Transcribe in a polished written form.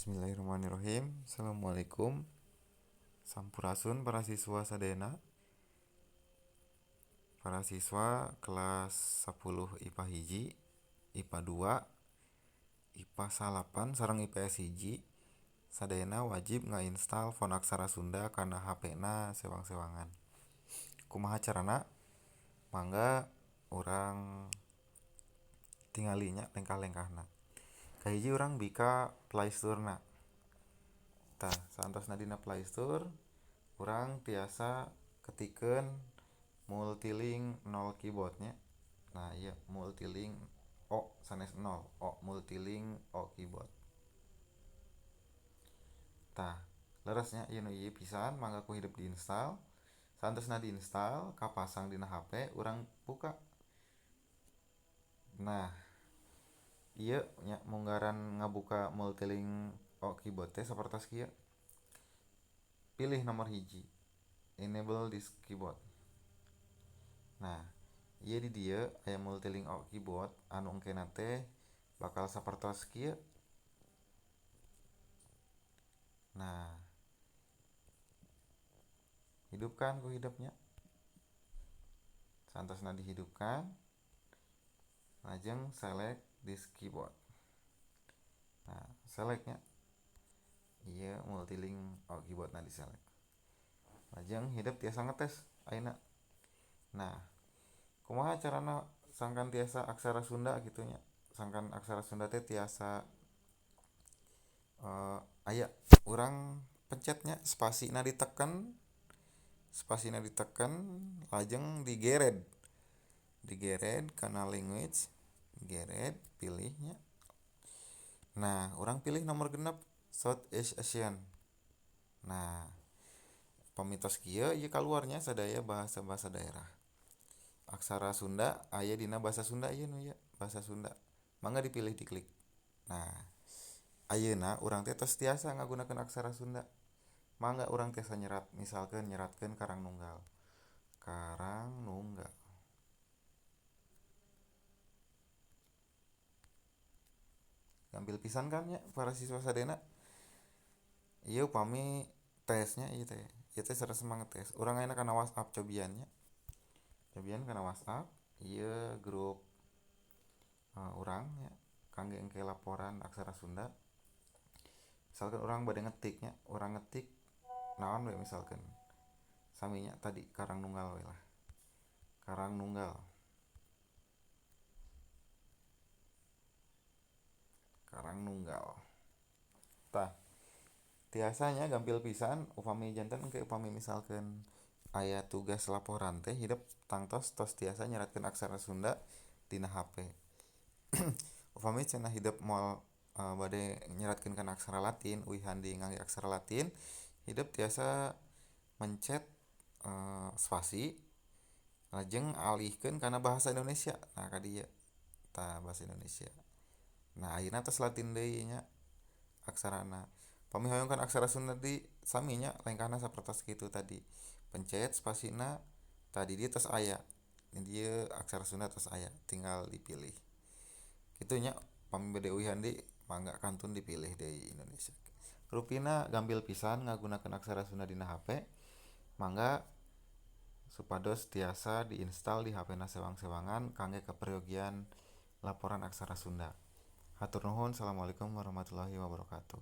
Bismillahirrahmanirrahim. Assalamualaikum. Sampurasun para siswa sadayana. Para siswa kelas 10 IPA hiji, IPA 2, IPA 9 sareng IPS hiji sadayana wajib ngainstal font aksara Sunda kana HP-na sewang-sewangan. Kumaha carana? Mangga urang tingali nya lengkah-lengkahna. Kahiji urang bika Play Store-na. Tah, saantosna dina Play Store urang tiasa ketikeun Multilink 0 keyboard nya. Nah, ieu Multilink O sanes 0, O Multilink O keyboard. Tah, leresnya ieu nu ieu pisan mangga ku hidup diinstal. Saantosna diinstal, kapasang dina HP, urang buka. Nah, ieu nya munggaran ngabuka Multilink O keyboard teh sapertos kieu. Pilih nomor hiji, enable this keyboard. Nah, ieu di dieu aya Multilink O keyboard anu engkena teh bakal sapertos kieu. Nah, hidupkan ku hidupnya. Saantosna dihidupkan, lajeng select this keyboard. Nah, selectnya ieu Multilink O keyboard na diselect. Lajeng hidup tiasa ngetes ayeuna. Nah, kumaha carana sangkan tiasa aksara Sunda kitu nya? Sangkan aksara Sunda teh tiasa aya urang pencetnya spasina diteken, lajeng digeret. Digeret kana language, digeret pilihnya. Nah, urang pilih nomor genep South East Asian. Nah, pami tos kieu ieu kaluarnya sadaya bahasa-bahasa daerah. Aksara Sunda aya dina bahasa Sunda ieu nu ieu, bahasa Sunda. Mangga dipilih diklik. Nah, ayeuna urang teh tos tiasa ngagunakeun aksara Sunda. Mangga urang tiasa nyerat, misalkeun nyeratkeun Karang Nunggal. Karang Nunggal. Gampil pisan kan nya para siswa sadayana. Ieu upami tesnya ieu teh. Ieu teh sareng semangat tes. Urang ayeuna kana WhatsApp cobian nya. Cobian kana WhatsApp, ieu grup urang nya kangge engke laporan aksara Sunda. Misalkan urang bade ngetik nya, urang ngetik naon we misalkan. Saminya tadi Karang Nunggal we lah. Karang Nunggal. Karang Nunggal. Tah, tiasanya gampil pisan upami janten engke upami misalkan aya tugas laporan teh hidup tangtos tos tiasa nyeratkeun aksara Sunda dina HP. Upami cenah hidup moal bade nyeratkeun kana aksara Latin, uihan deui ngangge aksara Latin, hidup tiasa mencet spasi lajeng alihkeun kana bahasa Indonesia. Nah, ka dieu. Tah, bahasa Indonesia. Nah, ayeuna tos Latin deui nya aksarana. Pami hoyong kana aksara Sunda deui sami nya lengkahna sapertos kitu tadi. Pencet spasina tadi dieu tos aya. Di dieu aksara Sunda tos aya, tinggal dipilih. Kitu nya pami bade uihan deui mangga kantun dipilih deui Indonesia. Rupina gampil pisan ngagunakeun aksara Sunda dina HP. Mangga supados tiasa diinstal di HP-na sewang-sewangan kangge kaperyogian laporan aksara Sunda. Hatur nuhun. Assalamualaikum warahmatullahi wabarakatuh.